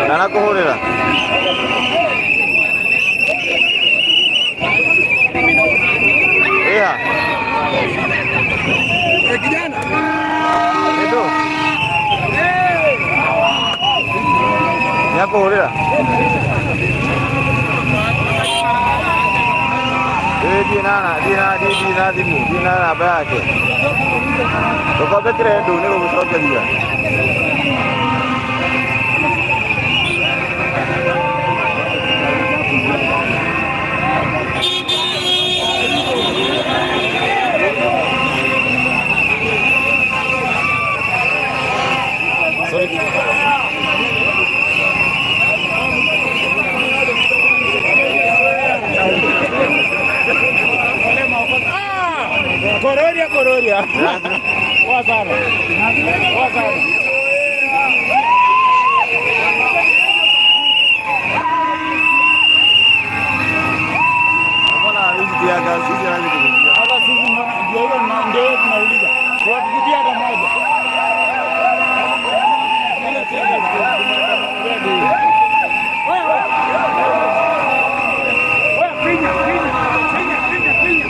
Ndanakuhurira. Iya. Kijana. Ndio. Nĩakũhũrĩra? Ĩĩ ndirĩ na thimũ, ndirĩ na namba yake. Tũkombe kĩrendũ nĩ gũgũcokeria. Kororia, kororia. Poa sana. Poa sana. Mbona hizi tia gas hizi anazi? Hata sisi ndio hiyo ndio tunauliza. Tuwapigie hata moja. Wewe finya, finya, finya, finya, finya.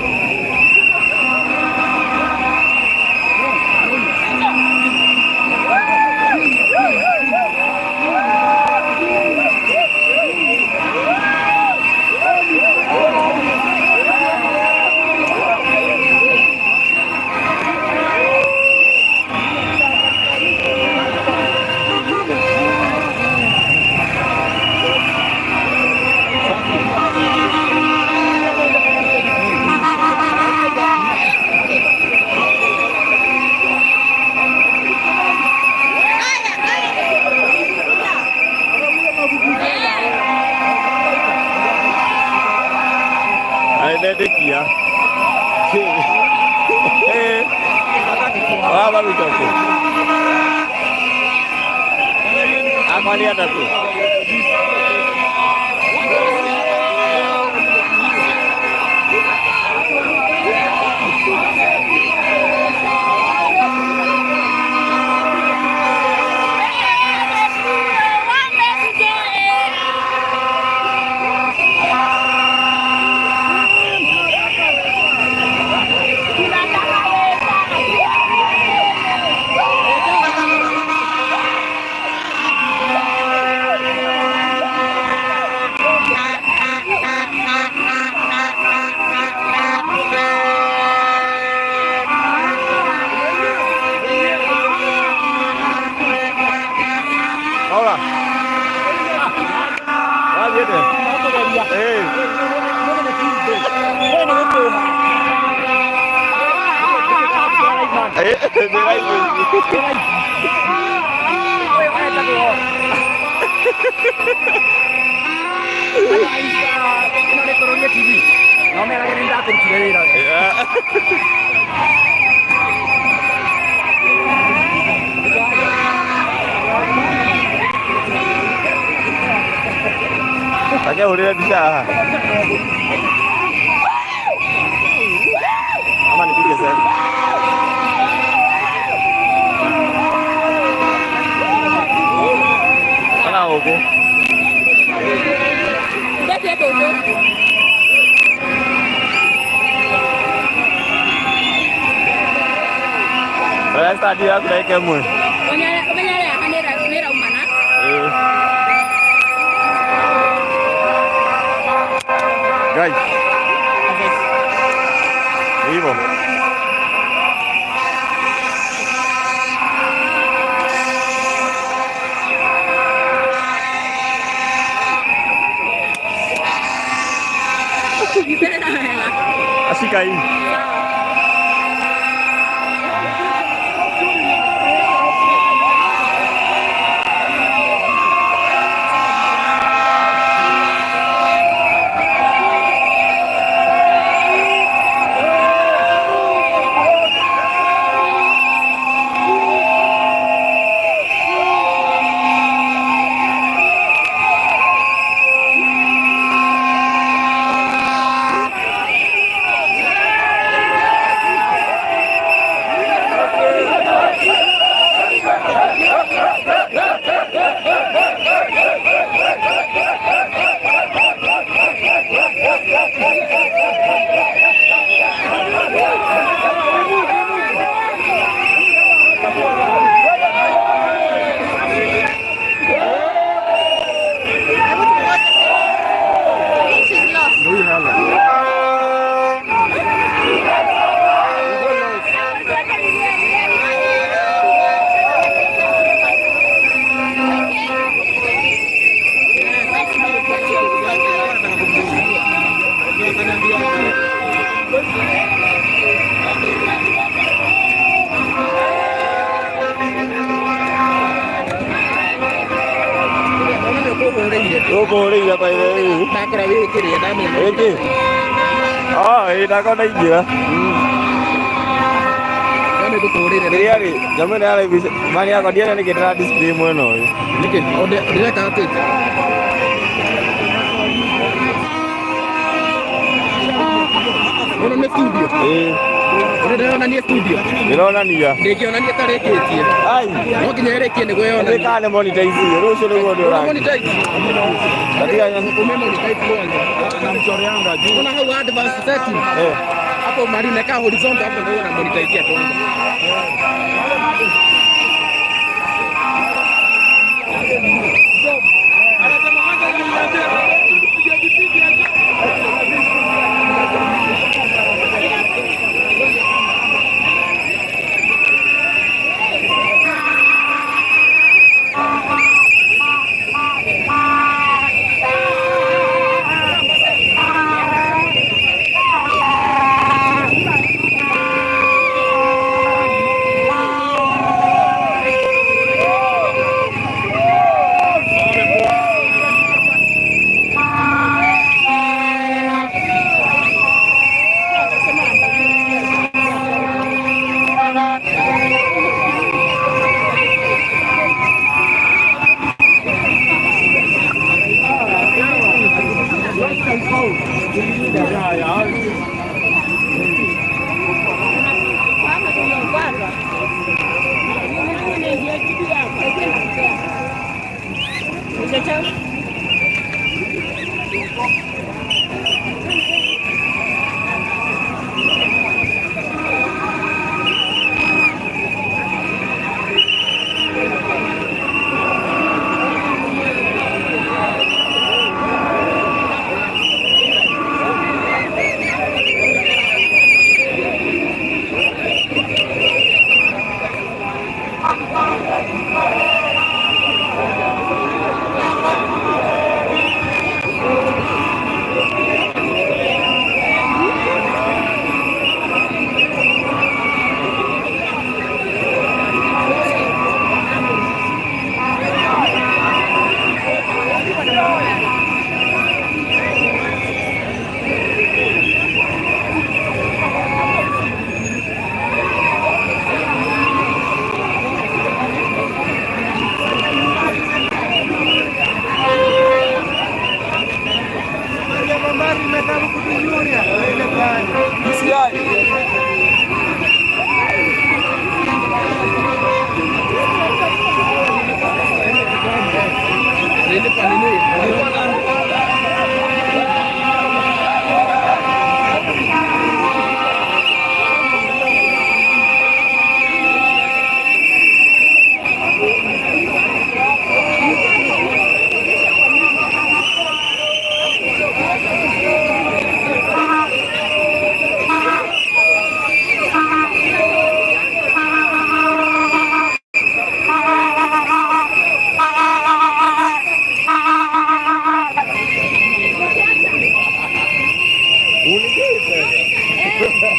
Aendetĩkia. Eh. Waba mitoke. Akwa nĩ atatũ. Paula. Wathiĩte? Eh. Eh, nĩ live. Ĩno nĩ Kororia TV. No merage nĩ ndakũrutire wĩra. Reke hũrĩre mbica haha. Ama nipige selfie. Kana gũkũ. Hara yaku ndagĩka ĩmwe. Ũmenyere haha nĩraumana. Guys. Ni hivyo. Ashika hii. She's lost. Ũkũhũrĩire by the way. Ndakora wĩkĩrĩa ndamenya. Ĩkĩ? Ah, ĩ ndakona ingĩra. Nĩ ngũkũhũrĩre. Kĩrĩa rĩ, nyamũ ĩno ya live mani yakwa ndiona nĩkĩ ndĩra display mwena ũyũ. Nĩkĩ? Ndĩreka atĩ? Ũno nĩ studio. Ĩ, Ũno ndĩronania studio. ndĩronania. Ndĩngĩonania tarĩkĩtie. Ai, No nginya ĩrĩkie nĩguo yonanie. nĩ kana nĩ monetize rũciũ nĩguo ndĩ ũrangi. Monetize. Katika Ume monetize kwanza. Anamchoreanga juu. Una hau advanced setting. Eh, Hapo mahali unakaa horizontal hapo ndio una monetize kwanza. Unigei pesa.